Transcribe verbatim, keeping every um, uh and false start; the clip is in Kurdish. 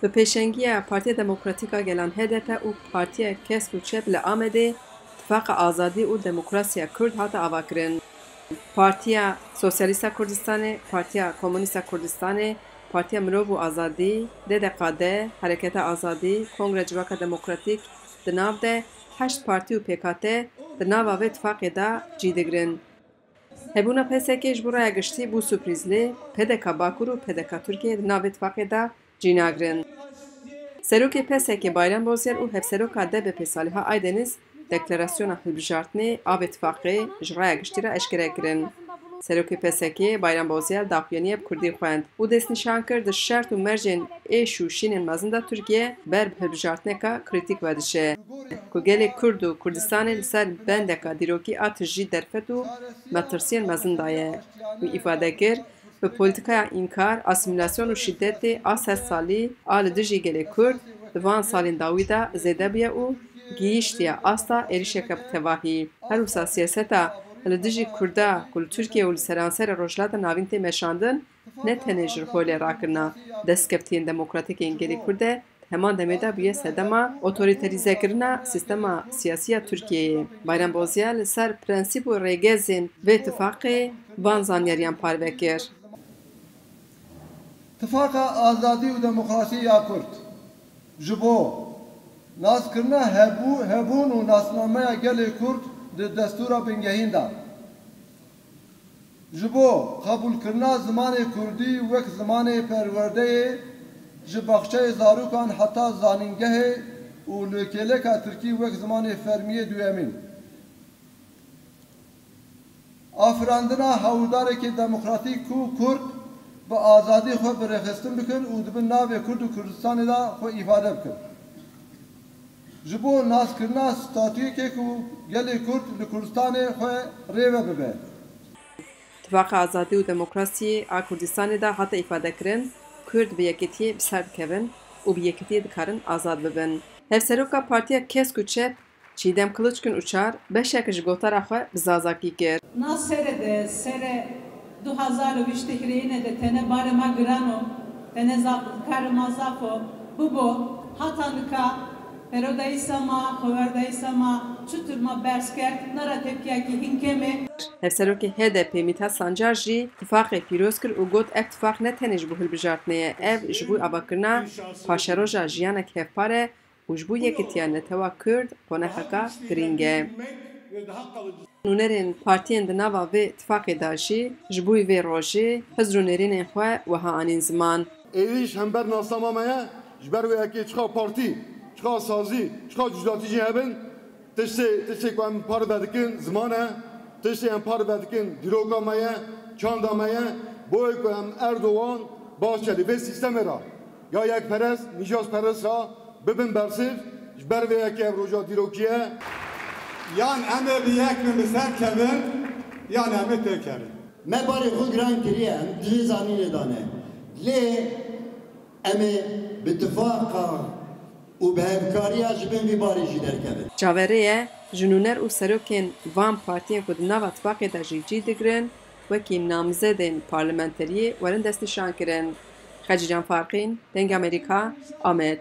Bi pêşengiya Partiya Demokratîk a Gelan H D P û Partiya Kesk û Çep li Amedê Tifaqa Azadî û Demokrasiya Kurd hate avakirin. Partiya Sosyalîst a Kurdistanê, Partiya Komunîst a Kurdistanê, Partiya Mirov û Azadî, D D K D, Hereketa Azadî, Kongre Civaka Demokratîk, di nav de heşt partî û pêkate di nava vê tifaqê de cî digirin. Hebûna P S K ji bo raya giştî bû surprîzlê, P D K Bakur û P D K Tirkiyê di nav vê tifaqê de cî nagirin. Serokê P S K Bayram Bozyel û Hevseroka D B P Saliha Aydeniz deklarasyona hilbijartinê a vê tifaqê ji raya giştî re eşkere kirin. Serokê P S K Bayram Bozyel daxuyaniya bi kurdî xwend û destnîşan kir di şert û mercên êş û şînên mezin de Tirkiye ber bi hilbijartineka krîtîk ve diçe. Ku gelê Kurd û Kurdistanê li ser bendeka dîrokî a tijî derfet û metirsiyên mezin daye. Wî îfade kir, bi polîtîkaya înkar, asîmîlasyon û şîdetê a sed salî a li dijî gelê Kurd di van salên dawî de zêde bûye û gihîştiye asta êrişeke bi tevahî. Her wisa siyaseta li dijî Kurda ku li Tirkiye û li seranserê Rojhilata Navîn tê meşandin, ne tenê ji holê rakirina destkeftiyen demokratîk ên gelê Kurd e, di heman demê de bûye sedema otorîterîzekirina sîstema siyasî ya Tirkiyeyê. Bayram Bozyel li ser prensîp û rêgezên vê tifaqê van zanyariyan parve kir. Tifaqa Azadî û Demokrasî ya Kurd ji bo naskirina hebû-, hebûn û nasnameya gelê Kurd di destûra bingehîn de. Ji bo qebûlkirina zimanê kurdî wek zimanê perwerdeyê, ji baxçeyê zarokan heta zanîngehê û li kêleka tirkî wek zimanê fermiyê duyemîn. Afirandina hewldarekî demokratîk ku kurd bi azadî xwe bi rêxistin bikin û di bin navê Kurd û Kurdistanê de xwe îfade bikin. Ji bo naskirina statuyekê ku gelê Kurd li Kurdistanê xwe rê ve bibe. Tifaqa Azadî û Demokrasiyê a Kurdistanê de hate îfadekirin, Kurd bi yekitiyê bi ser dikevin û bi yekitiyê dikarin azad bibin. Hevseroka Partiya Kesk û Çep Çîdem Kiliçgin Uçar beşek ji gotara xwe bi zazakî kir. Na serê de, serê du hazar û bîst û hîrê de tenê barê ma giran o, tenê zaf, karê ma zaf o. Bibo, hata nika, perodayîsa ma, xoverdayîsa ma, çitur ma berz kerd, nara tepkiyakî hin kêm e. Hevserokê H D P Mîthat Sancar jî tifaqê pîroz kir û got, ev tifaq ne tenê ji bo hilbijartinê ye, ev ji bo avakirina paşeroja jiyanek hevpar e û ji bo yekitiya netewa Kurd qoneheka girîng e. Nûnerên partiyên di nava vê tifaqê de jî ji bo vê rojê hizr û nêrînên xwe wiha anîn ziman. Êrîş hember nasnama me ye, ji ber wê yekê çiqa partî, çiqa sazî, çiqa cûdatî jî hebin, tiştê, tiştê ku em parve dikin ziman e, tiştê em parve dikin dîroka me ye, çanda me ye, bo wê ku em Erdogan, Bahçeli vê sîstemê re ya yekperest, nîşastperest re bibin bersiv, ji ber vê yekê ev roja dîrokî ye. Yan em ê bi yek bin bi ser kevin, yan em ê têkevin. Me barê xwe giran kiriye, em di vê zanînê de ne. Lê em ê bi tifaqa û bi hevkariya ji bin vî barê jî derkevin. Çaverê ye, ji nûner û serokên van partiyên ku di nava tifaqê de jî cî digirin, wekî namzedên parlamenteriyê werin destnîşankirin. Xecîcan Farqîn, Dengê Amerîka, Amed.